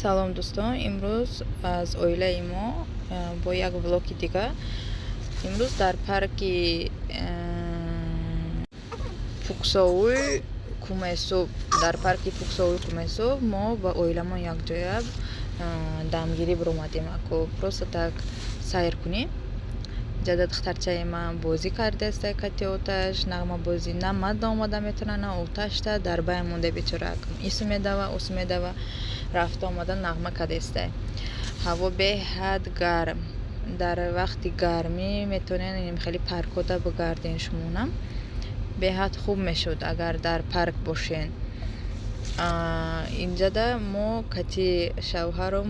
Салом, дӯстон! Имрӯз аз оилаи мо бо як влоги дига. Имрӯз дар парки Пуксоуй Кумесуб, дар парки Пуксоуй Кумесуб мо ба оиламон якҷоя дамгирӣ биромадем, ако просто так сайр кунем. Ҷада духтарчаи ман бозӣ кардааст кати оташ, нағмабозӣ. На мада омада метавона, на оташта дар байн монда бечора. Ису медава, усу медава, рафта омада нағма кардааста. Ҳаво беҳад гарм. Дар вақти гармӣ метавонед хеле паркҳода бигарден. Шумонам беҳад хуб мешуд, агар дар парк бошен. Инҷада мо кати шавҳаром,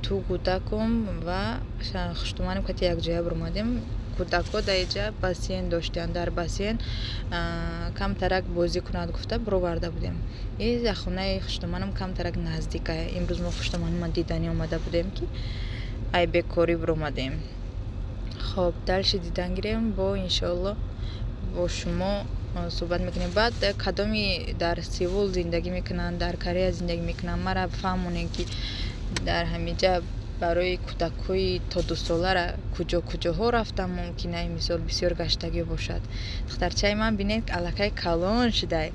ту кӯдакум ва хуштуманам кати якҷоя биромадем. Кӯдакҳо дар инҷа бассейн доштанд. Дар бассейн камтарак бозӣ кунад гуфта бироварда будем. И хонаи хуштуманам камтарак наздика. Имрӯз мо хуштуманама диданӣ омада будем, ки ай бекорӣ биромадем. Хоб, дальше дидан гирем, бо иншоалло бо шумо суҳбат мекунем. Баъд кадоми дар Сеул зиндагӣ мекунанд, дар Корея зиндагӣ мекунанд, мара фаҳмонем, ки дар ҳаминҷа барои кӯдакҳои то 2 солара куҷо куҷоҳо рафтан мумкин. Ай мисол бисёр гаштагӣ бошад. Духтарчаи ман, бинед, аллакай калон шудай,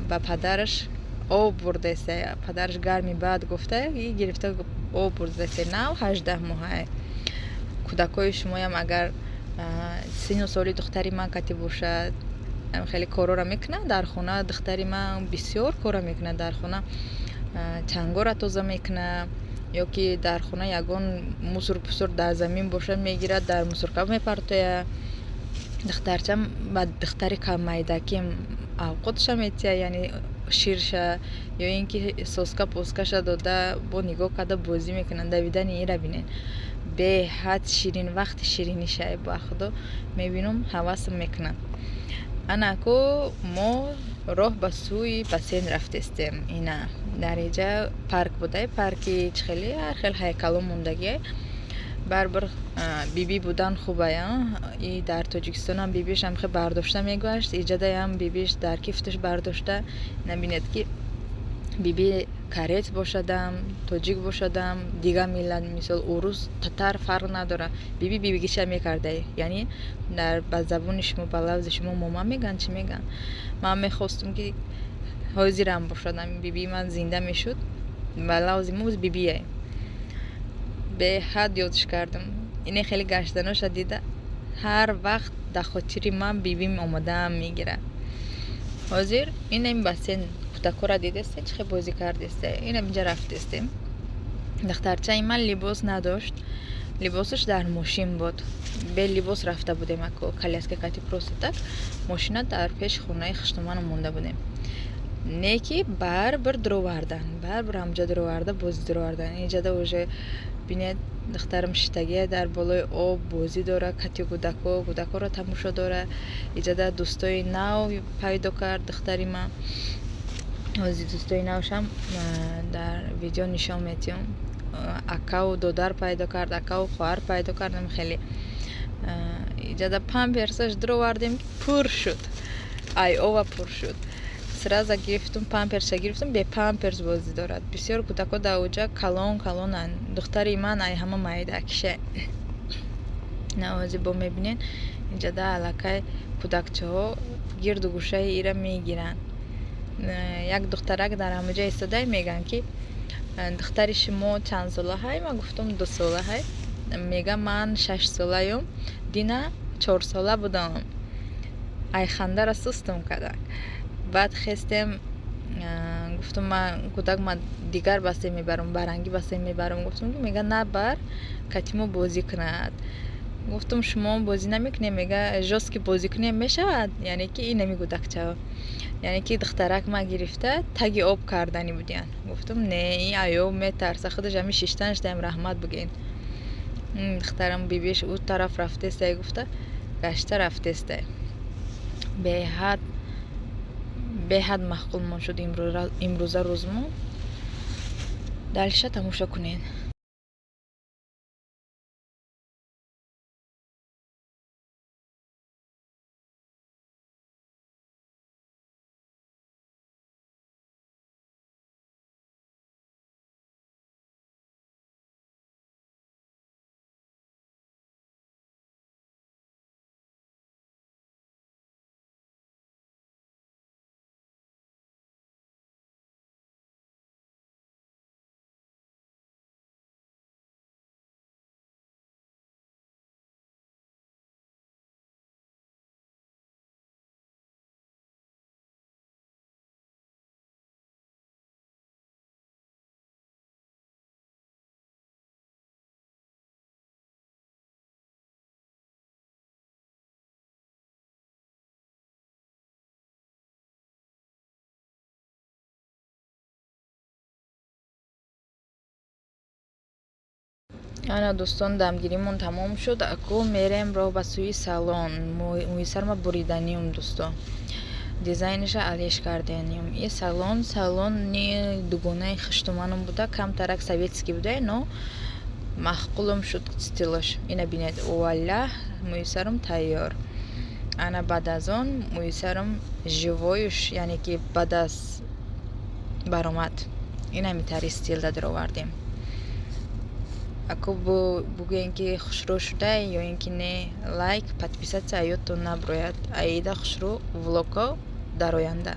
ба падараш об бурдаста. Падараш гарми баъд гуфта, и гирифта об бурдаста. Нав 18 моҳай. Кӯдакҳои шумоям агар сину соли духтари ман кати бошад, хеле корора мекунад дар хона. Духтари ман бисёр кора мекунад дар хона: чангора тоза мекунад, ё ки дар хона ягон мусор пусор дар замин бошад, мегирад, дар мусорка мепартояд. Духтарчам ба духтари майдаким авқотша метиҳад, яъне ширша ё ин ки соска поскаша дода, бо нигоҳ карда бозӣ мекунанд. Давидани ира бинед, беҳад ширин. Вақти ширинишай, ба худо, мебинам, ҳавасм мекунад. Анаку мо роҳ ба сӯи бассейн рафтестем. Ина дар инҷа парк будай, парки чӣ хеле ҳар хел ҳайкалҳо мондагиай. Барбир бибӣ будан хубая. И дар Тоҷикистонам бибишам хе бардошта мегашт, иҷадаям бибиш дар кифташ бардошта. Набинед, ки биби кореец бошадам, тоҷик бошадам, дигар миллат, мисол урус, татар, фарқ надорад, биби бибигиша мекардай. Яъне дар ба забони шумо, ба лафзи шумо мома мегӯянд, чӣ мегӯянд? Ман мехостум, ки ҳозирам бошадам, бибии ман зинда мешуд. Ба лафзи мо бибие. Беҳад ёдш кардам. Ине хеле гаштаноша дида, ҳар вақт дар хотири ман бибим омадаам мегирад. Ҳозир ина ин бассейн, кӯдакҳоро дидесте, чӣ хел бозӣ кардесте. Ина инҷа рафтестем. Духтарчаи ман либос надошт, либосаш дар мошин буд. Бе либос рафта будем ако коляска кати, просто так мошина дар пеши хонаи хуштуманам монда будем. Не ки барбир дуровардан, барбир ҳамҷа дуроварда, бозӣ дуровардан. Инҷада уже бинед, духтарам шиштагия дар болои об, бозӣ дора кати кӯдакҳо, кӯдакҳоро тамошо дора. Иҷада дӯстои нав пайдо кард духтари ман. Ҳозир дӯстои навшам дар видео нишон медиҳам. Акаву додар пайдо кард, акаву хоҳар пайдо кард. Хеле иҷада памперсаш дуровардем, ки пур шуд, ай ова пур шуд. Сразу гирифтум, памперса гирифтум, бе памперс бозӣ дорад. Бисёр кӯдакҳо дар оҷа калон калонанд, духтари ман ай ҳама майдакише. Навози бо мебинед, инҷада аллакай кӯдакчаҳо гирду гӯшаи ира мегиранд. Як духтарак дар ҳамаҷа истодай, мегӯянд, ки духтари шумо чандсолаҳай? Ман гуфтум, 2 солаҳай. Мега, ман 6 солаём, дина 4 сола будам. Ай хандара сустум кардак. Баъд хестем, гуфтум, ман кӯдак ман дигар бассейн мебарам, барангӣ бассейн мебарам. Гуфтум, ки мега, на бар, кати мо бозӣ кунад. Гуфтум, шумо бозӣ намекунем? Мега, жёстко бозӣ кунем мешавад. Яъне ки инами кӯдакчаҳо, яъне ки духтарак ман гирифта таги об кардани будиян. Гуфтум, не, ин ай об метарса, худаш ҳами шиштанаш даем раҳмат бигӯен. Духтарам бибиш ӯ тараф рафтестай гуфта, гашта рафтестай. Беҳад беҳад маъқулмон шуд имрӯза рӯзмон. Дальше тамошо кунед. Ана, дӯстон, дамгиримон тамом шуд. Аку мерем роҳ ба сӯи салон. Мӯи сарма буриданиюм, дӯстон, дизайниша алеш карданиюм. И салон, салони дугонаи хуштуманам буда, камтарак советский буда, но маъқулам шуд стилаш. Ина бинед, вуаля, мӯи сарам тайёр. Ана, баъд аз он мӯи сарам живоюш, яъне ки баъд аз баромад инами тари стилда даровардем. Аку бугӯем, ки хушрӯ шуда ё ин ки не, лайк, подписаться ёдтон наброяд. Аида хушрӯ влогҳо дар оянда.